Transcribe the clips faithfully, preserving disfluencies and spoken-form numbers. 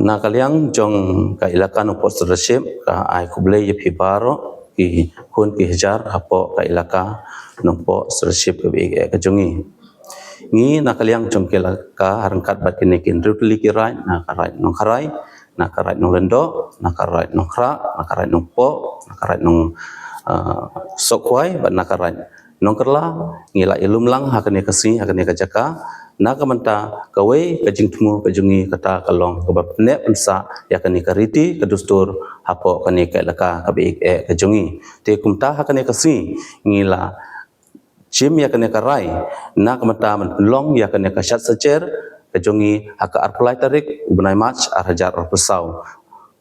Na ka liang jong ka Elaka Nongpoh Sirdarship, ka ai khublei ïa phi baroh ki khun ki hajar hapoh ka Elaka Nongpoh Sirdarship kaba ïeit ka jong ngi. Ngi na ka liang jong ka Elaka, ha ryngkat bad kine ki hynriew tylli ki raid, na ka raid Nongkharai, na ka raid Nonglyngdoh, na ka raid Nongkhrah, na ka raid Nongpoh, na ka raid Nong, ah, Sohkhwai, bad na ka raid Nongkylla, ngi la ïalum lang ha kane ka sngi, ha kane ka jaka. Na ka bynta kawei ka jingthmu ka jong ngi kata ka long kaba pynneh pynsah ïa kane ka riti ka dustur hapoh kane ka Elaka kaba ïeit ka jong ngi. Te kumta ha kane ka sngi ngi la shim ïa kane ka rai na ka bynta ban pynlong ïa kane ka Shad Sajer ka jong ngi ha ka arphew lai tarik u bnai March ar hajar arphew saw,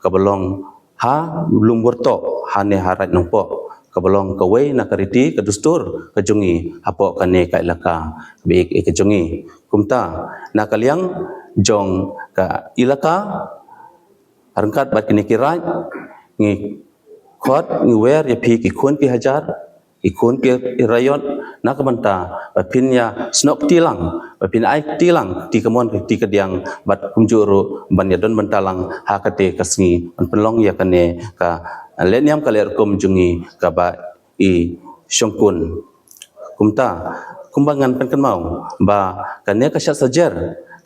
kaba long ha Lumburtoh, hane ha raid Nongpoh, kaba long kawei na ka riti ka dustur ka jong ngi hapoh kane ka Elaka kaba ïeit ka jong ngi. Kumta na ka liang jong ka Elaka, ha ryngkat bad kine ki raid, ngi khot ngi wer ïa phi ki khun ki hajar, ki khun ki raiot, na ka bynta ba phin ïasnoh kti lang, ba phin ai kti lang kti kamon kti kadiang, bad kumjuh ruh ban ïadon bynta lang ha kata ka sngi ban pynlong ïa kane ka lehniam ka lehrukom jong ngi kaba i shongkun. Kumta, kumba ngan pynkynmaw ba kane ka Shad Sajer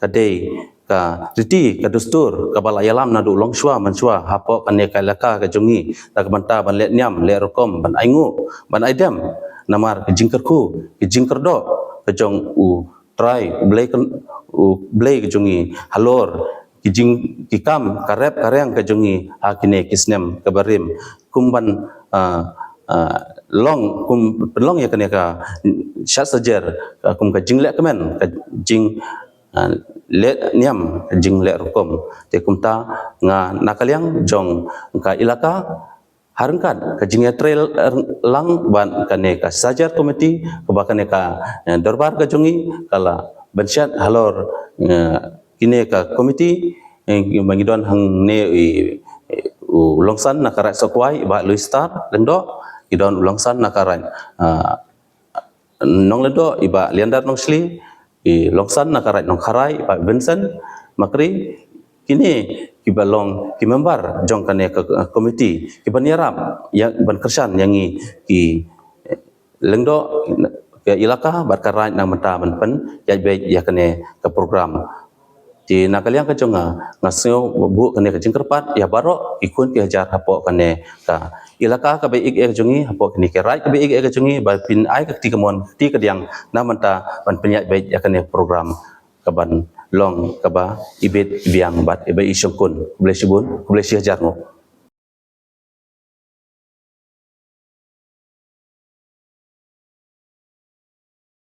ka dei ka riti ka dustur kaba la ïalam naduh longshuwa manshuwa hapoh kane ka Elaka ka jong ngi, na ka bynta ban lehniam lehrukom, ban ainguh, ban aidem namar ka jingkyrkhu, ka jingkyrdoh ka jong U Trai, U Blei ka, U Blei ka jong ngi halor ki jing, ki kam ka rep ka riang ka jong ngi ha kine ki snem kaba rim. Kum ban, ah, ah, long, kum pynlong ïa kane ka Shad Sajer, ah, kum ka jinglehkmen, ka jing, ah, lehniam, ka jinglehrukom. Te kumta nga na ka liang jong ka Elaka, ha ryngkat ka jingïatreilang bad kane ka Sajer Committee, kaba kane ka, eh, dorbar ka jong ngi ka la bynshet halor, eh, kine ka committee, eh, ba ngi don hangne i, i, u Longsan na ka raid Sohkhwai, i Bah Louis Star Lyngdoh, ngi don u Longsan na ka raid, ah, Nonglyngdoh, i Bah Leander Nongshli, i Longsan na ka raid Nongkharai, i Bah Vincent Makri. Kine kiba long ki member jong kane ka, ka komiti kiban ïarap ïa, ban kyrshan ïa ngi ki, eh, lyngdoh ka Elaka bad ka raid na ka bynta ban pynïaid beit ïa kane ka program. Te na ka liang ka jong nga, nga sngew buh kane ka jingkyrpad ïa baroh ki khun ki hajar hapoh kane ka Elaka kaba ïeit ka jong ngi, hapoh kane ka raid kaba ïeit ka jong ngi, ba phin ai ka kti kamon kti kadiang na ka bynta ban pynïaid beit ïa kane ka program kaban long kaba ibit ibiang bad iba ishongkun. Khublei shibun, khublei shihajar nguh.